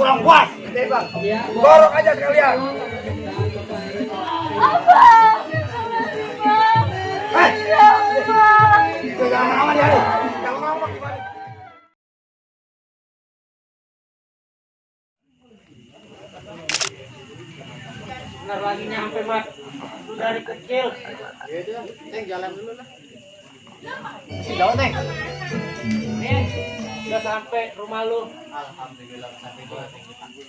kurang puas. Gorok aja sekalian. Abang, Jangan lama dia. Jangan lama. Benar lagi nyampe mas dari kecil. Neng jalan dulu lah. Si jauh Neng. Nih udah sampai rumah lu. Alhamdulillah sampai juga.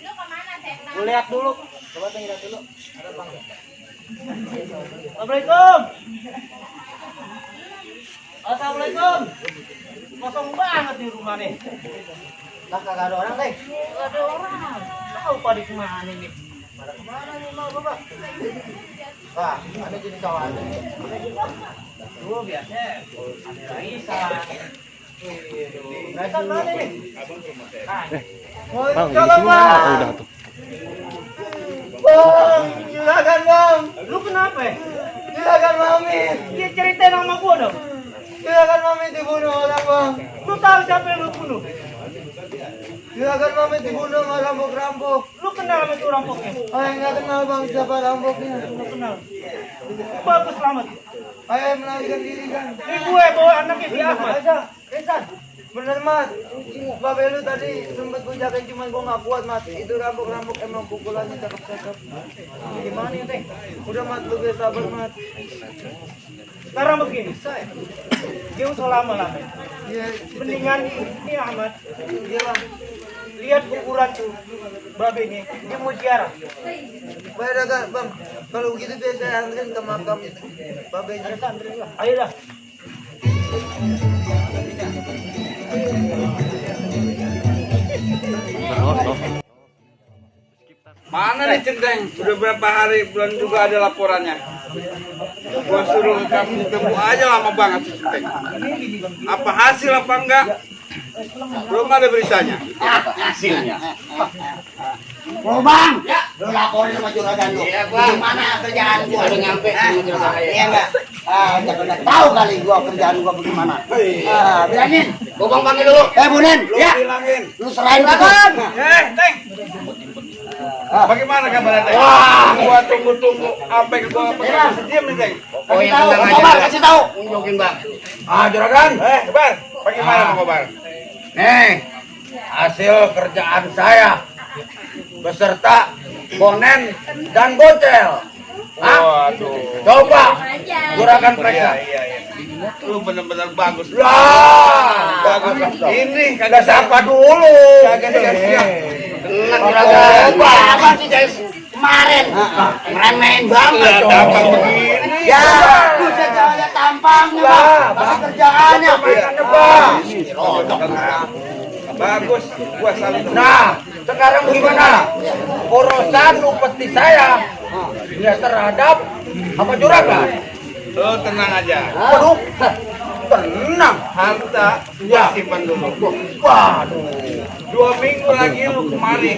lu kemana, Sena? Lu lihat dulu. Coba lihat dulu. Ada bang. Assalamualaikum. Assalamualaikum. Kosong banget di rumah nih. Lah kagak ada orang Neng. Gak ada orang. Tahu pada kemana nih? Pada kemana nih mau Bapak? Wah, ada jadi kawan. Dulu biasanya ada Raisa. Raisa mana nih? Bang, di sini mana? Oh, udah tuh. Bang, silakan Bang. Lu kenapa? Silakan Mami. Dia ceritain sama gua dong. Silakan Mami dibunuh orang Bang. Lu tahu siapa yang lu bunuh? Silakan Mami dibunuh sama rampok-rampok. Lu kenal sama itu rampoknya? Nggak kenal Bang siapa rampoknya. Lu kenal. Bagus selamat. Ayah melarikan diri kan. Ini gue bawa anaknya si Ahmad. Aja, Resan. Bener Mat. Babe lu tadi sempet gue jagain cuman gue nggak kuat Mat. Itu rampok-rampok emang pukulannya cakep-cakep. Gimana ya teh? Udah Mat lu biasa sabar Mat. Sekarang begini, dia usah lama-lama. Iya. Mendingan ini Ahmad, Iya Bang. lihat kuburan tuh babe ini, dia mau ziarah. Baik dah Bang. Kalau begitu biar saya anterin ke makam babenya. Ayolah. Mana nih Centeng? Sudah berapa hari belum juga ada laporannya. Gua suruh kamu temu aja lama banget si Centeng. Apa hasil apa enggak? Belum ada beritanya. Apa hasilnya? Oh Bang, lu laporin sama juragan lu. Iya Bang. Gimana kerjaan gua? Udah nyampe sama juragan. Iya enggak? Jangan tahu kali gua kerjaan gua bagaimana. Bilangin. Gua Bang panggil dulu. Bunen. Lu Ya. bilangin. Lu serahin juragan. Teng. Bagaimana kabarnya Teng? Wah. Gua tunggu-tunggu apa yang gua masih diam nih Teng. Oh yang tenang aja. Kasih tahu. Unjukin Bang. Juragan. Kabar. Bagaimana mau kabar? Nih, hasil kerjaan saya beserta bonen dan bocel. Waduh. Coba juragan periksa. Iya. Lu benar-benar bagus. Lah, Bagus. Ini kagak sapa dulu. Kagak siap. Tenang juragan. Apa sih guys? Kemarin ngeremehin banget. Tampang begini. Ya, bisa jalan tampangnya, Bang. Kerjaannya, Bang. Bagus. Gua salut. Nah, sekarang gimana? Urusan upeti saya ya terhadap apa juragan? Lu tenang aja. Waduh, tenang. Harta gua simpan dulu. Waduh, 2 minggu lagi lu kemari.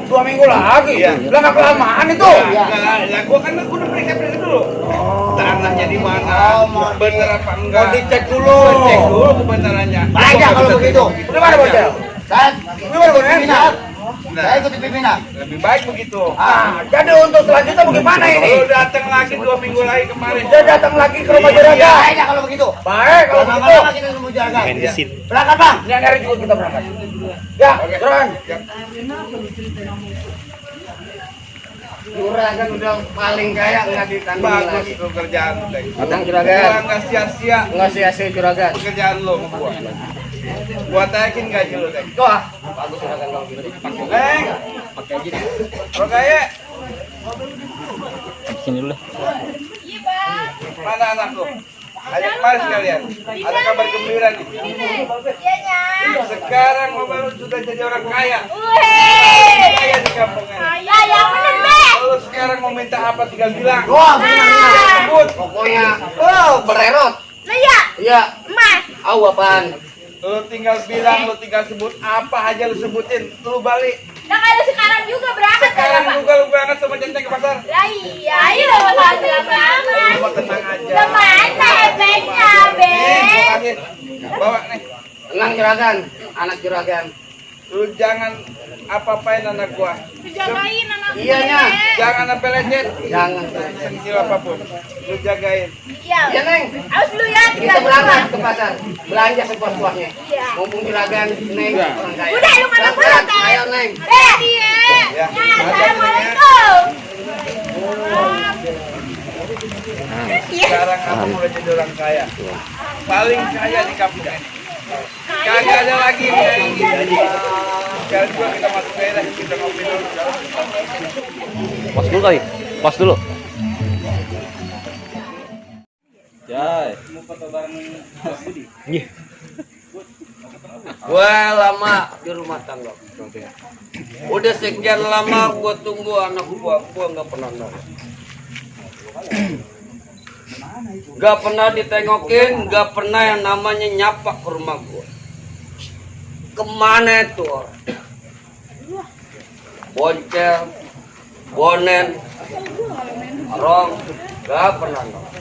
2 minggu lagi? Iya. Lah nggak kelamaan itu? Ya gua kan udah periksa dulu. Tanahnya di mana? Bener apa enggak? Mau dicek dulu. Cek dulu kebenarannya. Baik ya kalau begitu. Bagaimana bocel? Saya gimana pimpinan? Nah, Saya ikut pimpinan. lebih baik begitu. Jadi untuk selanjutnya bagaimana ini? Lu datang lagi 2 minggu lagi kemarin. Saya datang lagi ke rumah juragan. Baik ya kalau begitu. Baik kalau begitu. Lama-lama kita ke rumah juragan. Berangkat Bang. Ini hari juga kita berangkat. Ya, juragan. Juragan udah paling kaya nggak ditanding Bagus lagi. lu kerjaan lu, Teng. Datang juragan. Gua nggak sia-sia Nggak sia-sia juragan. pekerjaan lu sama gua. Gua taikin gaji lu, Teng. Wah, bagus juragan kalau gitu. Teng, Pakai aja deh. Rokaya, Sini dulu. Iya, Bang. mana anak lu? Ajak kemari sekalian. Ada kabar gembira nih. Iya, Nya. Sekarang Bapak lu sudah jadi orang kaya. Wih. Kaya di kampung ini. Ya, yang bener, Be. Lu sekarang mau minta apa tinggal bilang. Wah, benar. Sebut. Pokoknya, bererot. Lah ya, Iya. Mas. Apaan? Lu tinggal bilang, lu tinggal sebut apa aja lu sebutin. Lu balik. Nah, kalau sekarang juga berangkat kan, Sekarang Bapak? juga lu berangkat sama Centeng ke pasar. Lah iya, ayo Bapak banget. Lu mah tenang aja. Gimana hebetnya, Be? Nih, makasih. Bawa nih. Tenang juragan, anak juragan. Lu jangan apa-apain anak gua. Dijagain anak Iya, Nya. Jangan sampai lecet. Jangan. Kecil apapun. Lu jagain. Iya. Iya, Neng. Awas lu ya, Kita berangkat ke pasar. Belanja sepuas-puasnya. Iya. Mumpung juragan Neng Iya. orang kaya. Udah lu mana Berangkat. pulang, Ayo, Neng. Iya. Ya. Ya, assalamualaikum. Sekarang kamu udah jadi orang kaya. Paling kaya di kampung ini. Kagak ada lagi yang ini. Sekarang juga kita masuk daerah, kita ngopi dulu. Pas dulu kali, pas dulu. Jai. Iya. Gua lama di rumah tangga. Udah sekian lama gua tunggu anak gua nggak pernah nongol. Gak pernah ditengokin, gak pernah yang namanya nyapa ke rumah gua. Kemana itu orang? Boncel, bonen, rong, gak pernah nongol.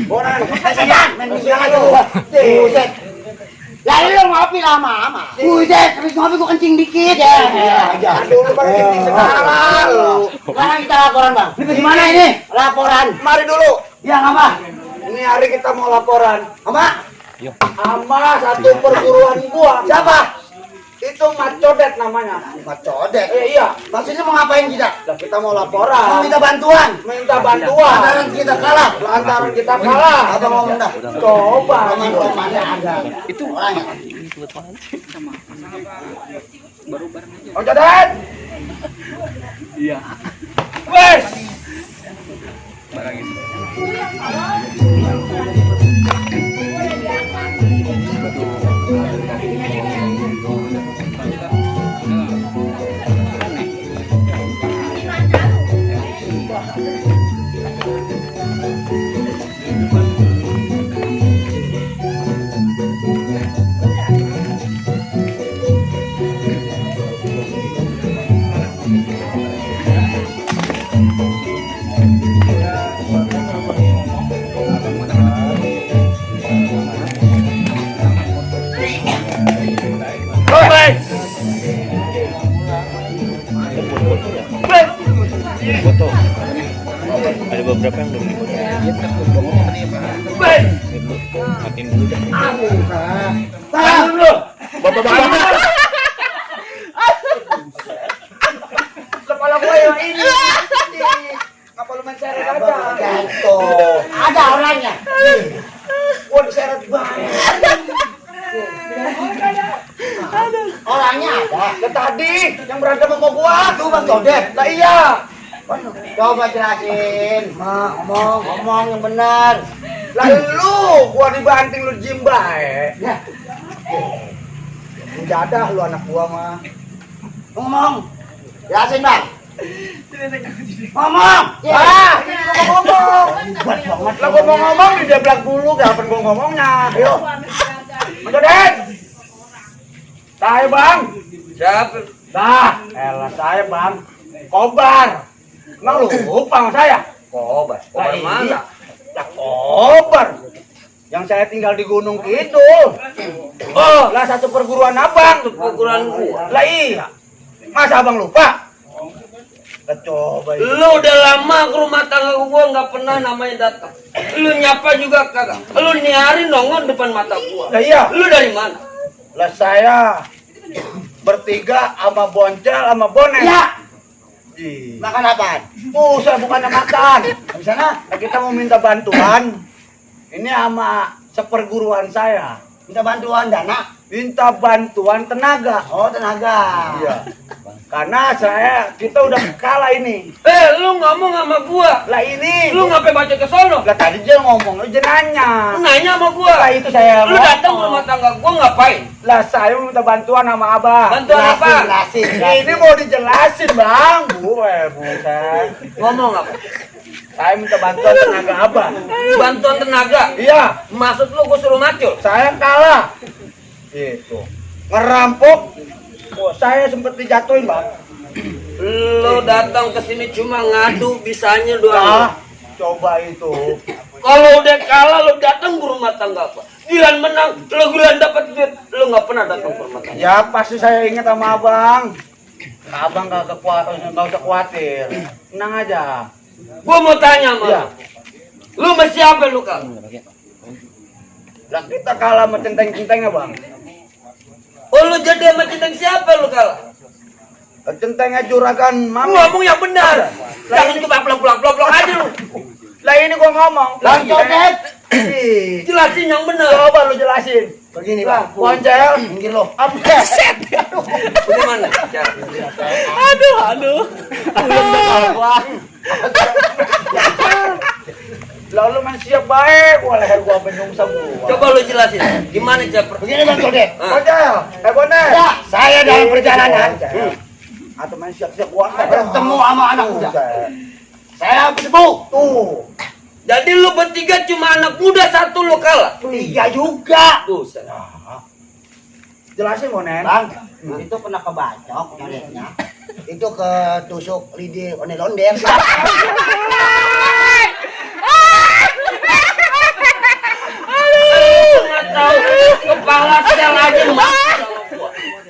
Bonan, kasihan, main musik aja. Buset. Lalu lu ngopi lama-lama. Buset, habis ngopi gua kencing dikit ya. Aduh, lu pada kencing sekarang. Sekarang kita laporan, Bang. Ini gimana ini? Laporan. Mari dulu. Ya, apa? Ini hari kita mau laporan. Apa? Sama satu perguruan gua. Siapa? Itu Mat Codet namanya. Mat Codet? Iya. Maksudnya mau ngapain kita? Nah, kita mau laporan. Mau minta bantuan. Minta bantuan. Lantaran kita kalah. Lantaran kita kalah. Apa mau minta? Coba. Teman-temannya ada. Itu orangnya. Oh, Codet. Iya. Wes. Foto. Ada beberapa yang belum difoto. Matiin dulu deh. Tahan dulu. Bapak-bapak. Kepala gua yang ini. Ngapa lu main seret aja? Jatuh. Ada orangnya. Gua diseret banget. Orangnya ada. Ya, tadi yang berantem sama gua. Itu Bang Codet. Lah iya. Coba jelasin. Ngomong yang benar. Lalu gua dibanting lu jimbae. Menjadah lu anak gua mah. Ngomong. Jelasin, Bang. Ngomong. Ngomong. Lah gua mau ngomong di belakang dulu, kapan gua ngomongnya. Ayo. Menjodet. Saya, Bang. Siapa? Dah, elah saya, Bang. Kobar. Emang lu lupa sama saya? Kobar. Kobar Lah, mana? iya. Lah, Kobar. Yang saya tinggal di Gunung Kidul. Oh, lah satu perguruan abang. Perguruan gua. Lah iya. Masa abang lupa? Lah, coba itu. Lu udah lama ke rumah tangga gua nggak pernah namanya datang. Lu nyapa juga kagak. Lu nyari nongol depan mata gua. Lah iya. Lu dari mana? Lah saya bertiga sama Boncel sama Bonet. Ya. Makan apaan? Saya bukannya makan. Di sana kita mau minta bantuan. Ini sama seperguruan saya. Minta bantuan dana? Minta bantuan tenaga. Oh, tenaga. Iya. Karena kita udah kalah ini. Lu ngomong sama gua. Lah ini. Lu ngapain baca ke sono? Lah tadi dia ngomong, lu nanya. Nanya sama gua. Lah itu saya. Lu datang ke rumah tangga gua ngapain? Lah saya minta bantuan sama Abah. Bantuan apa? Jelasin. Ini mau dijelasin, Bang. Bukan. Ngomong apa? Saya minta bantuan tenaga Abah. Bantuan tenaga. Iya, Maksud lu gua suruh macul? saya kalah. Itu. Ngerampok. Oh, saya sempat dijatuhin, Bang. Lu datang ke sini cuma ngadu bisanya doang. Nah, coba itu. Kalau udah kalah lu datang ke rumah tangga apa? Gilan menang, lu gilan dapat duit, lu nggak pernah datang ke rumah tangga. Ya pasti saya ingat sama abang. Abang gak usah khawatir. Tenang aja. Gua mau tanya sama Iya. lu sama siapa lu kalah? Lah kita kalah sama centeng-centeng abang. Oh lu jadi sama centeng siapa lu kalah? Centengnya juragan Lu mami. ngomong yang benar. Jangan cuma blok aja lu. Lah ini gua ngomong. Bang Codet. Jelasin yang benar. Coba lu jelasin. Begini bang. Poncel. Minggir lo. Upset. Bagaimana? Aduh. Lalu man siap baik, boleh gua penyung semua. Coba lu jelasin. Gimana cara? Begini bang Codet. Poncel, Bonet. Ya, saya dalam perjalanan Atau main siap-siap gua bertemu sama anak muda. Saya bertemu. Tuh. Jadi lu bertiga cuma anak muda satu lu kalah. Tiga juga. Buset. Jelasin Bonet. Bang, itu kena kebacok nyodetnya. Itu ketusuk lidi ondel-ondel. Nggak tahu kepala sel aja mas.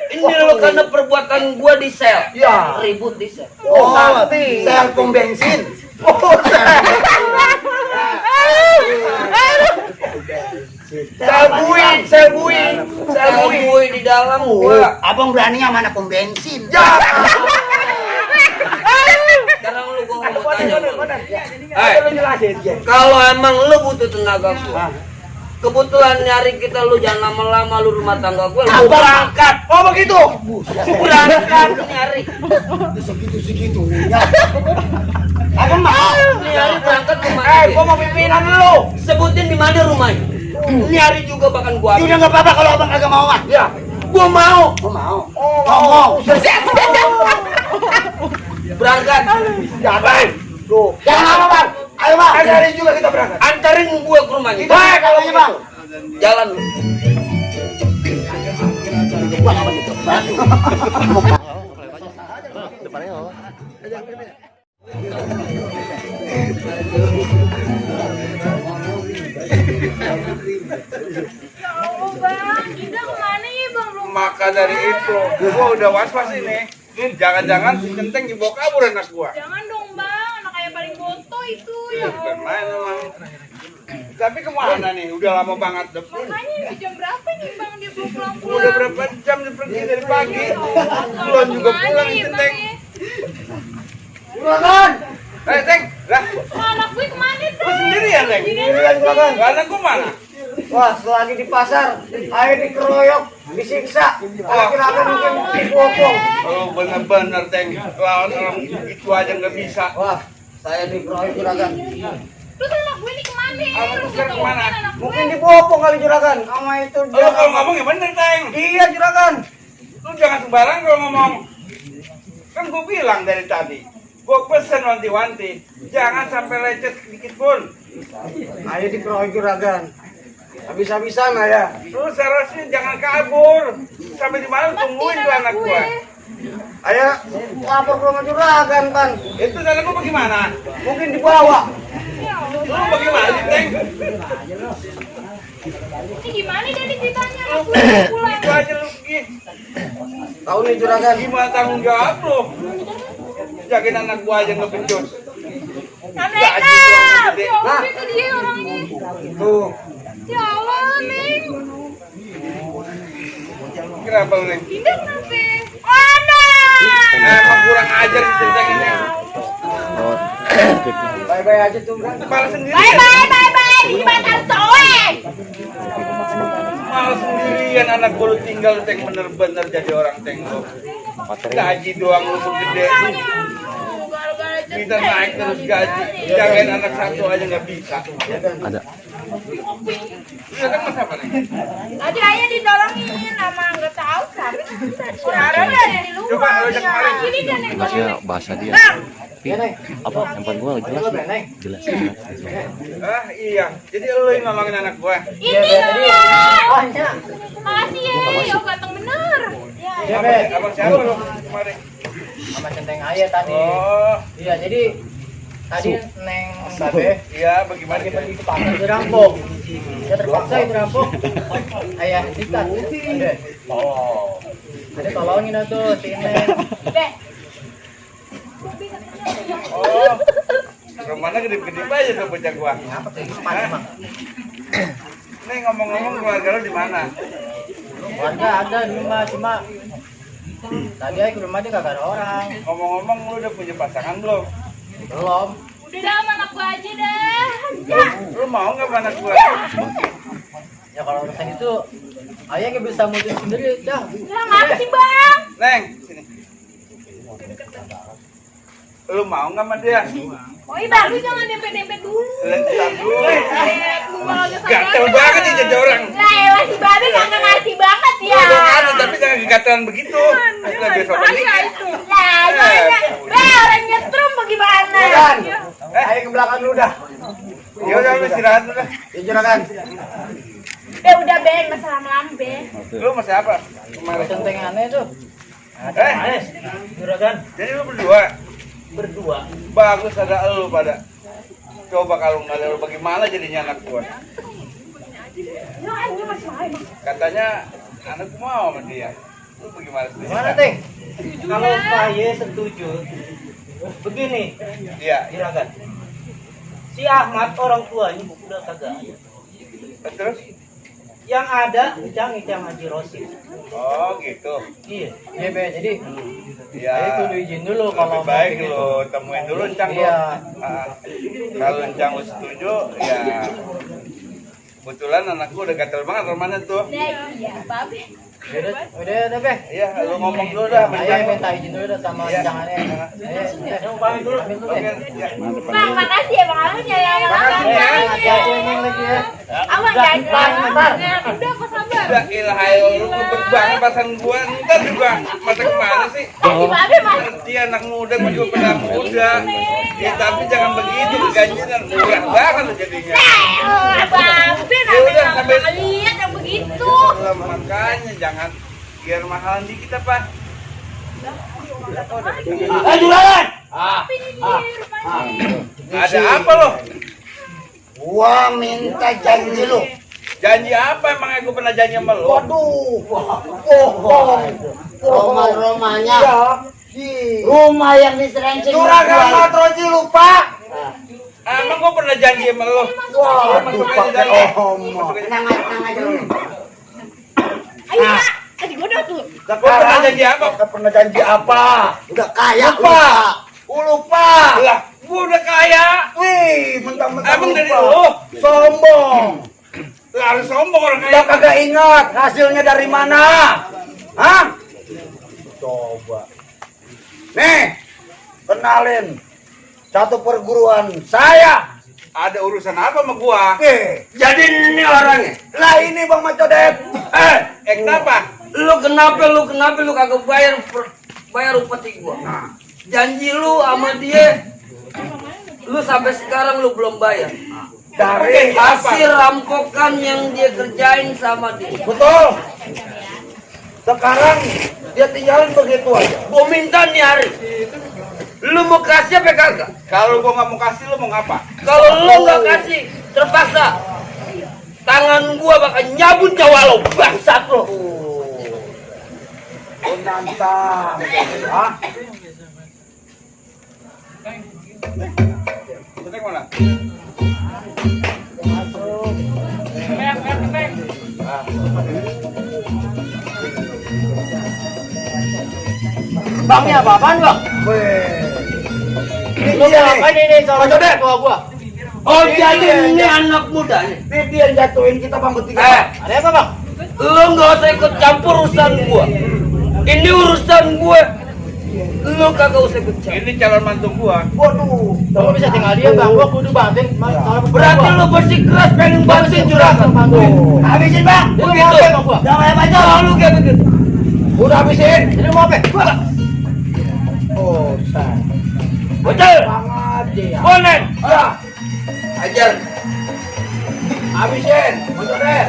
Ini lo karena perbuatan gua di sel. Ya. Ribut di sel. Oh, nanti. Sel pom bensin. Sel buih. Gue di dalam gua. Abang berani sama anak pom bensin. Ya. Sekarang lu gua mau tanya lu. Lu jelasin. Kalau emang lu butuh tenaga gua, kebetulan nyari kita lu jangan lama-lama lu rumah tangga gua. Lu berangkat. Oh begitu. Berangkat nyari. Segitu-segitunya. Abang mau. Nyari berangkat ke mana? Gua mau pimpinan lu. Sebutin di mana rumahnya. Nyari juga bahkan gua. Udah nggak apa-apa kalau abang kagak mau mah. Ya. Gua mau. Gua mau. Ngomong. Berangkat. Jangan. Tuh. Jangan lama bang. Ayo bang. Hari juga kita berangkat. Antarin gua ke rumahnya. Baik kalau ini bang. Jalan. Ya Allah bang, kita kemana ya bang? Belum Maka dari itu, gua udah was-was ini. Jangan-jangan si centeng dibawa kabur anak gua. Jangan dong bang, anak ayah paling boto itu ya Bukan Allah. main emang. Tapi kemana nih? Udah lama banget. Makanya ini jam berapa nih bang dia belum pulang-pulang? Udah berapa jam dia pergi dari pagi? Belum juga pulang si centeng. Juragan. Teng, lah, Anak gue kemana tuh? lu sendirian, Teng? Sendirian juragan. Lah, anak gua mana? Wah, selagi di pasar, ayo dikeroyok, disiksa. Kira-kira mungkin dipopong. Oh, bener-bener, Teng. Lawan orang gitu aja nggak bisa. Wah, saya dikeroyok juragan. Terus anak gue ini kemana? Anak Terus gue kemana? anak gue. Mungkin dipopong kali juragan. Sama itu Lu kalau ngomong ya bener, Teng. Iya juragan. Lu jangan sembarang kalau ngomong. Kan gua bilang dari tadi. Gua pesen wanti-wanti. Jangan sampai lecet sedikit pun. Ayo dikeroyok juragan. Habis-habisan ya. Lu seharusnya jangan kabur. Sampai di mana lu tungguin tuh anak gua. Ayo lapor ke rumah juragan kan. Itu anak gua bagaimana? Mungkin dibawa. Ya Allah Lu bang. bagaimana sih, Teng? Ini gimana dari ceritanya anak gue udah pulang? Itu aja lu pergi. Tahu nih juragan. Gimana tanggung jawab lu? Jagain anak gua aja ngebencos. Assalamualaikum. Gede. Ya Allah itu dia orangnya. Tuh. Ya Allah Neng. Kenapa lu, Neng? Indah kenapa? Anak. Emang kurang ajar si centeng ini. Bye-bye aja tuh kan. Malah sendiri. Bye. Di batang soek. Malah sendirian anak gua lu tinggal, Teng. Bener-bener jadi orang, Teng. Lu. Gaji doang lu segede. Gara-gara Kita naik terus gaji. Jagain anak satu aja nggak bisa. Ada. Iya kan mas apa nih? Tadi ayah ditolongin sama nggak tahu siapa. Orang ada di luar. Coba lu ajak kemarin. Ini kan yang Masnya bahasa dia. Tapi apa? Handphone gua jelas. Jelas. Ah iya. Jadi lu yang nolongin anak gua. Ini lah. Makasih ya. Ya ganteng bener. Ya. Abang siapa lu kemarin? Sama centeng ayah tadi. Oh, Iya, jadi Tadi Neng Babe Iya, bagaimana? pergi ke pasar dirampok. Ya terpaksa dirampok. Ayah sikat. Ada. Oh. Jadi tolongin tuh si Neng. Be. Oh, rumahnya gede-gede aja tuh bocah gua. Apa tuh? Mana Bang? Nih ngomong-ngomong keluarga lu di mana? Warga ada di rumah cuma tadi aku ke rumah dia kagak ada orang. Ngomong-ngomong lu udah punya pasangan belum? Belum. Udah dah sama anak gua aja dah. Lu mau nggak sama anak gua? Ya kalau urusan itu ayah nggak bisa mutusin sendiri dah. Lah ngapa sih, Bang? Neng, sini. Lu mau nggak sama dia? Oh, iya bagus jangan dempet-dempet dulu. Lentar dulu. Lu malah Gatel banget nih jadi orang. Lah elah si Babe kagak ngerti banget ya. Udah ada tapi jangan gegatelan begitu. Kita biar sopan dikit. Lah gimana? Be orang nyetrum bagaimana? Kan? Ayo ke belakang dulu dah. Ya udah lu istirahat dulu dah. Istirahat. Udah Be, masalah lambe. Lu masih apa? Kemarin. Centengannya tuh. Juragan Jadi lu berdua. berdua. Bagus ada lu pada. Coba kalau nggak ada lu bagaimana jadinya anak gua? Lu aja masih main. Katanya anakku mau sama dia. Lu bagaimana sih? Gimana Teng? Kalau saya setuju. Begini, Iya. Juragan. Si Ahmad orang tuanya udah kagak ada. Terus? Yang ada Icang Haji Rosid. Oh gitu. Iya, iya Be. Jadi Iya. saya kudu izin dulu kalau Lebih baik mau gitu. lu temuin dulu Encang lu. Iya. Kalau Encang lu setuju, ya kebetulan anakku udah gatel banget rumahnya tuh. Nah, iya, Babe. Udah Be. Iya, lu ngomong dulu dah sama Ayah Encang lu. minta izin dulu dah sama Iya. jangannya. Ayo pamit dulu. Pamit dulu. Oke, ya. Bang, makasih ya Bang Alun ya. Makasih, ya. Hati-hati emang lagi ya. Abang jangan. Udah kok sabar. Udah ilahil lu ngebet banget pasan gua. Ntar juga mata kemana sih? Si Babe mah. Nanti anak muda gua juga pernah muda. Ya tapi jangan begitu keganjian murah banget lu jadinya. Babe Ya udah, namanya sampai- nggak lihat yang begitu. Lah, makanya jangan biar mahalan dikit apa. Juragan. Tapi ini dia rupanya. Ada apa lo? Gua minta janji lu. Janji apa emangnya gue pernah janji sama lo? Waduh, bohong. Rumah-rumahnya. Rumah yang diserencing. Juragan Matroji lupa. Emang gue pernah janji sama lo? Waduh, pakai omong. Tenang aja lu. Ayo Kak, tadi gua udah tuh. Gue pernah janji apa? Kita pernah janji apa? Udah kaya Lupa. Lupa. Lah, gue udah kaya. Wih, mentang-mentang Emang dari lupa. lo? Sombong. Lah, harus sombong orang Udah kaya. kagak ingat hasilnya dari mana? Hah? Coba. Nih, kenalin. Satu perguruan saya. Ada urusan apa sama gua? Jadi ini orangnya. Lah ini Bang Macodet. Kenapa? Lu kenapa lu kagak bayar upeti gua? Janji lu sama dia, lu sampai sekarang lu belum bayar. Dari Hasil rampokan yang dia kerjain sama dia. betul. Sekarang dia tinggalin begitu aja. Gua minta nih hari, lu mau kasih apa kagak? Kalau gua nggak mau kasih, lo mau ngapa? Kalau lu nggak kasih, terpaksa tangan gua bakal nyabut nyawa lo, bangsat lo. Nantang. Hah? Cetek mana? Bangnya apaan Bang? Ini Lu dia mau apa nih. nih sama Macodet. tua gua? Oh jadi ini anak muda nih. Ini dia yang jatuhin kita Bang bertiga. Ada apa Bang? Lu nggak usah ikut campur urusan gua. Ini urusan gua. Lu kagak usah ikut campur. Ini calon mantu gua. Waduh. Kamu bisa tinggal dia Bang, gua kudu banting masalah Berarti lu bersikeras pengen bantuin juragan. Habisin Bang. Lu mau Begitu. apa sama gua? Jangan banyak bacot. Kalau lu kayak begitu. Udah habisin. Jadi lu mau apa? Oh, say. Bocil, Banget dia. bonek. Ya, Ajar. habisin. Macodet.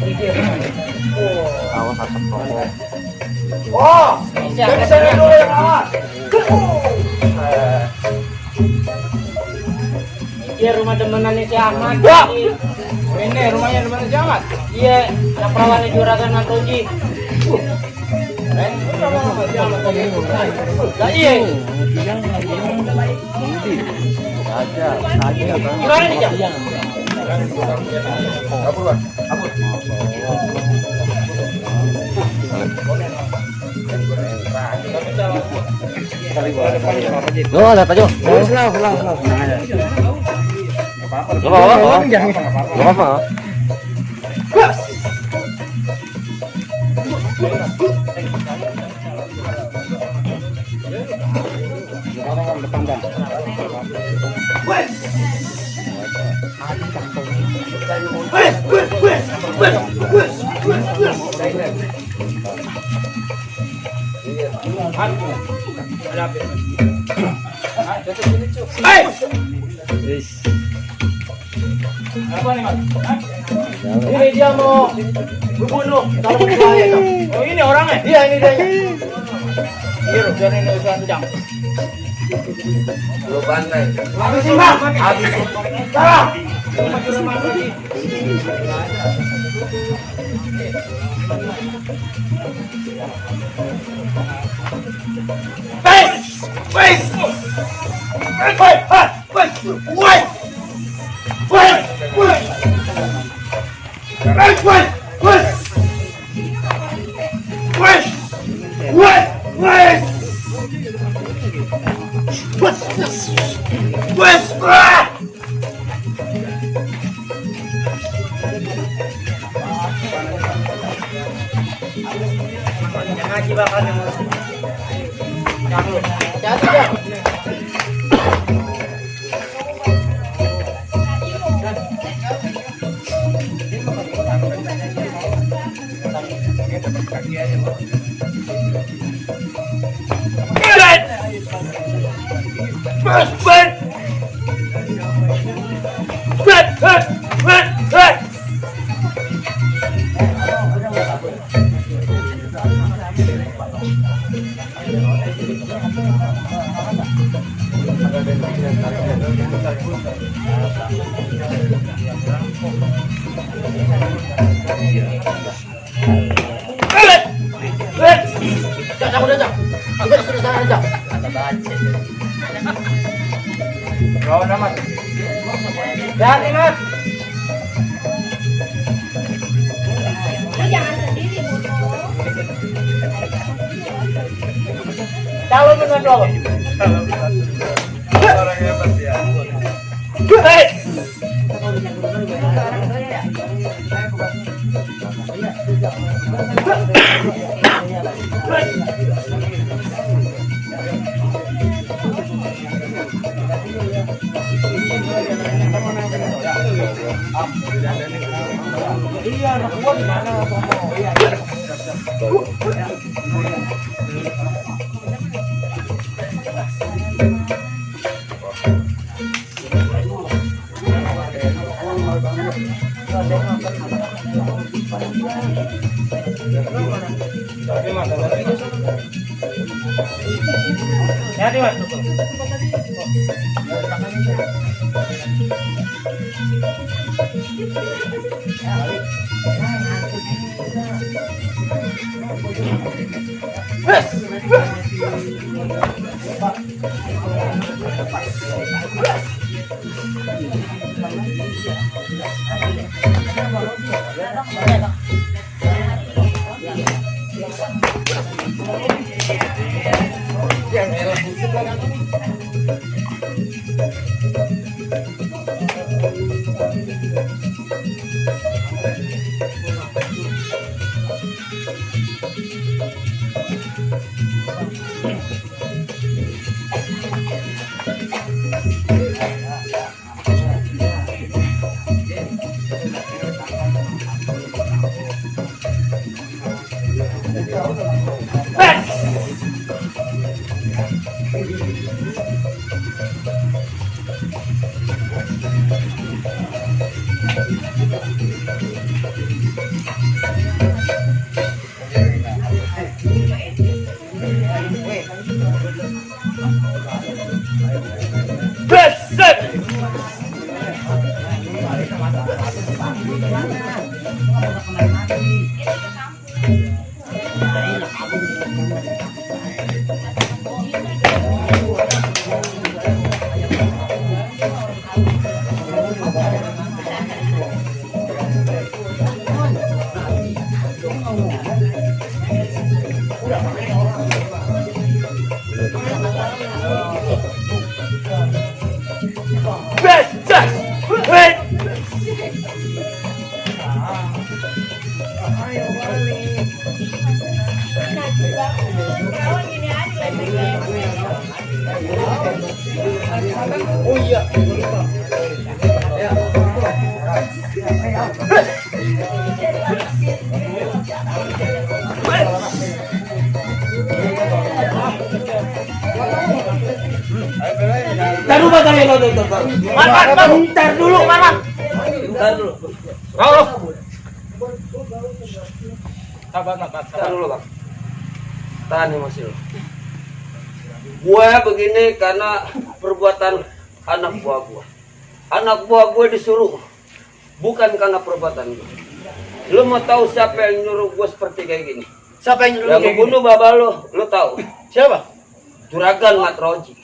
Ini dia. Awas asap rokok. Oh, jadi saya dulu yang awas. Iya rumah temenannya si Ahmad. Ini rumahnya temenannya si Ahmad. Iya, yang perawannya juragan Antoji. Lah iya. Gimana nih Jam? Lo ada apa Jo? Gak apa-apa. Apa nih, Mas? Ini dia mau berbunuh kalau saya. Oh, ini orangnya? Iya, ini dia. Iya, biar ini usaha sedang. Lu bandai. Habisin, Bang. Habis. Salah. Ngaji bakal jatuh ya. Kawan amat. Hati Mas. Lu jangan sendiri, bodoh. Calon dengan dulu. Orang hebat ya. Iya, anak gua di mana sono? Iya. Hati Mas. Beset. Beset. Hei. Oh iya. Taruh batangnya lo. Bentar dulu, Man. Bentar dulu. Rauh. Sabar, Mat. Bentar dulu, Bang. Tahan emosi lo. Gue begini karena perbuatan anak buah gue. Anak buah gue disuruh, bukan karena perbuatan gue. Lu mau tahu siapa yang nyuruh gue seperti kayak gini? Siapa yang nyuruh Yang kayak membunuh bapak lu tahu? Siapa? Juragan Mat Roji.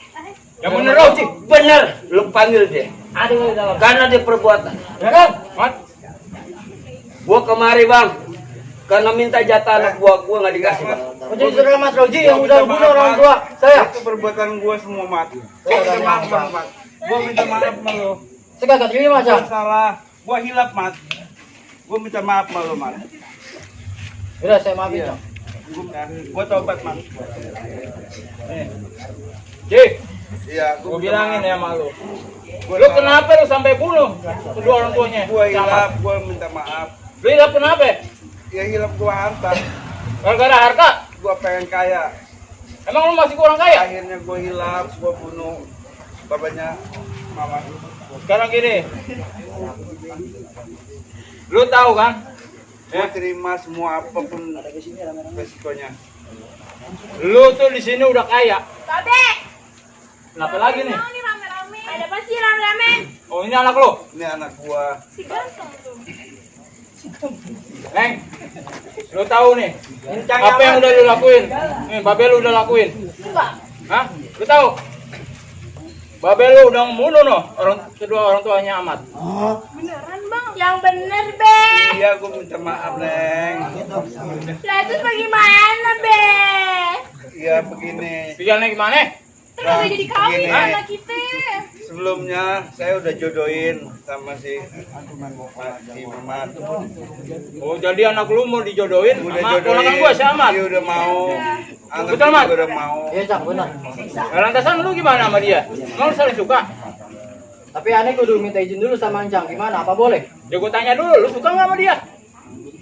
Yang bener Roji. Bener, lu panggil dia. Aduh, dalam. Karena dia perbuatan. Ya kan? Mat. Gua kemari, Bang, karena minta jatah anak buah gua nggak dikasih, Bang. Oh, jadi saudara Mas Roji yang udah bunuh orang tua saya. Itu perbuatan gue semua, Mat. Gua minta maaf, Bang, Mat. Gua minta maaf sama lu. Saya kagak terima, Gua Cak. salah. Gua hilap, Mat. Gua minta maaf sama lu, Mat. Udah, saya maafin, Cak. Gua tobat, Mat. Cik, Iya, gua bilangin ya sama lu. Gua Lu salah. kenapa lu sampai bunuh kedua orang tuanya? Gua hilap, gua minta maaf. Lu hilap kenapa? Ya hilap gua harta. Gara-gara harta? Gua pengen kaya. Emang lu masih kurang kaya? Akhirnya gua hilap, gua bunuh bapaknya mama. Sekarang gini. Lu tahu kan? Gua terima semua apapun resikonya. Lu tuh di sini udah kaya. Babe, Kenapa lagi nih? mau nih rame-rame. Ada apa sih rame-rame? Oh, ini anak lu. Ini anak gua. Si ganteng tuh. Neng, lu tahu nih apa yang udah lu lakuin? Nih, babe lu udah lakuin. Enggak. Hah? Lu tahu? Babe lu udah membunuh no kedua orang tuanya Ahmad. Beneran, Bang? Yang bener, Be. Iya, gua minta maaf, Neng. Lah terus bagaimana, Be? Iya, begini. Pikirannya gimana? Terus udah jadi kawin Gini. anak kita. Sebelumnya saya udah jodohin sama si Mamat. Oh, jadi anak lu mau dijodohin Udah sama jodohin. ponakan gua si Ahmad. Dia udah mau. Anak Betul, Mat? juga udah mau. Iya, Cak, benar. Lantasan lu gimana sama dia? Emang lu saling suka? Tapi aneh kudu minta izin dulu sama Ancang. Gimana? Apa boleh? Ya gua tanya dulu, lu suka nggak sama dia?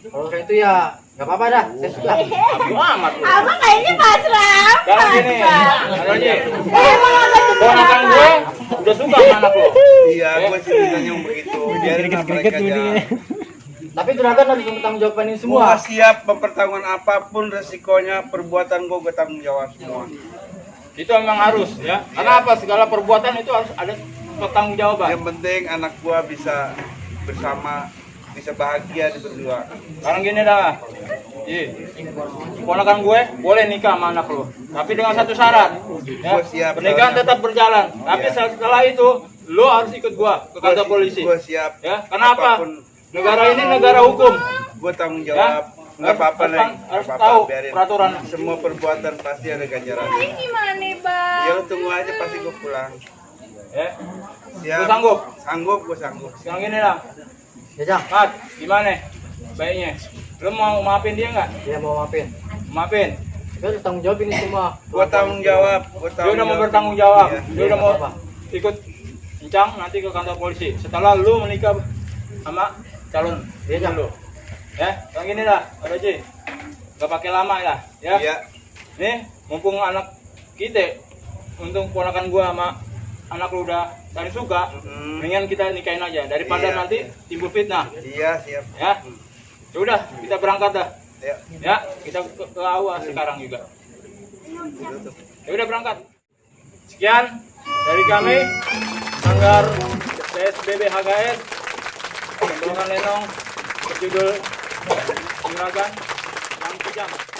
Kalau kayak itu ya nggak apa-apa dah. Saya suka. Abu amat lu. Abang kayaknya pasrah. Sekarang gini, Roji, Emang agak ponakan gue udah suka sama anak lu. Iya, gua sih mintanya begitu. Biarin lah mereka aja. Tapi juragan harus bertanggung jawabkan ini Gua semua. siap mempertanggungan apapun resikonya, perbuatan gua tanggung jawab semua. Itu memang harus ya. Karena apa? Segala perbuatan itu harus ada pertanggungjawaban. Yang penting anak gua bisa bersama, bisa bahagia di berdua. Sekarang gini dah. Ponakan gue boleh nikah sama anak lu, tapi dengan satu syarat. Ya, Gua siap, pernikahan syaratnya. tetap berjalan. Tapi Iya. setelah itu, lu harus ikut gua ke kantor polisi. Gua siap. Ya, kenapa? Apapun. Negara ini negara hukum. Gua tanggung jawab. Nggak apa-apa, Harus- Neng. harus Nggak tahu apa-apa, biarin. peraturan. Semua perbuatan pasti ada ganjaran. Ini gimana, Bang? Ya lu tunggu aja, pasti gua pulang. Ya, Siap. Lu sanggup? Sanggup, gua sanggup. sekarang gini lah. Ya, Cang. Mat, gimana? Baiknya, lu mau maafin dia nggak? Dia mau maafin. Maafin. Tapi harus tanggung jawab ini semua. Gua tanggung jawab. Dia udah mau bertanggung jawab. Iya. Dia udah mau Apa? ikut bincang nanti ke kantor polisi. Setelah lu menikah sama calon Iya, Cang. lu. Ya, sekarang gini lah, Pak Haji. Gak pakai lama lah, ya. Iya. Nih, mumpung anak kita, untung ponakan gua sama anak lu udah saling suka, Mhm. mendingan kita nikahin aja daripada Iya. nanti timbul fitnah. Iya, siap. Ya, ya udah kita berangkat dah. Ya. Ya, kita ke AUA sekarang juga. Ya udah berangkat. Sekian dari kami, Sanggar PSBB HKS, Golongan Lenong, berjudul Juragan Bang Kejam.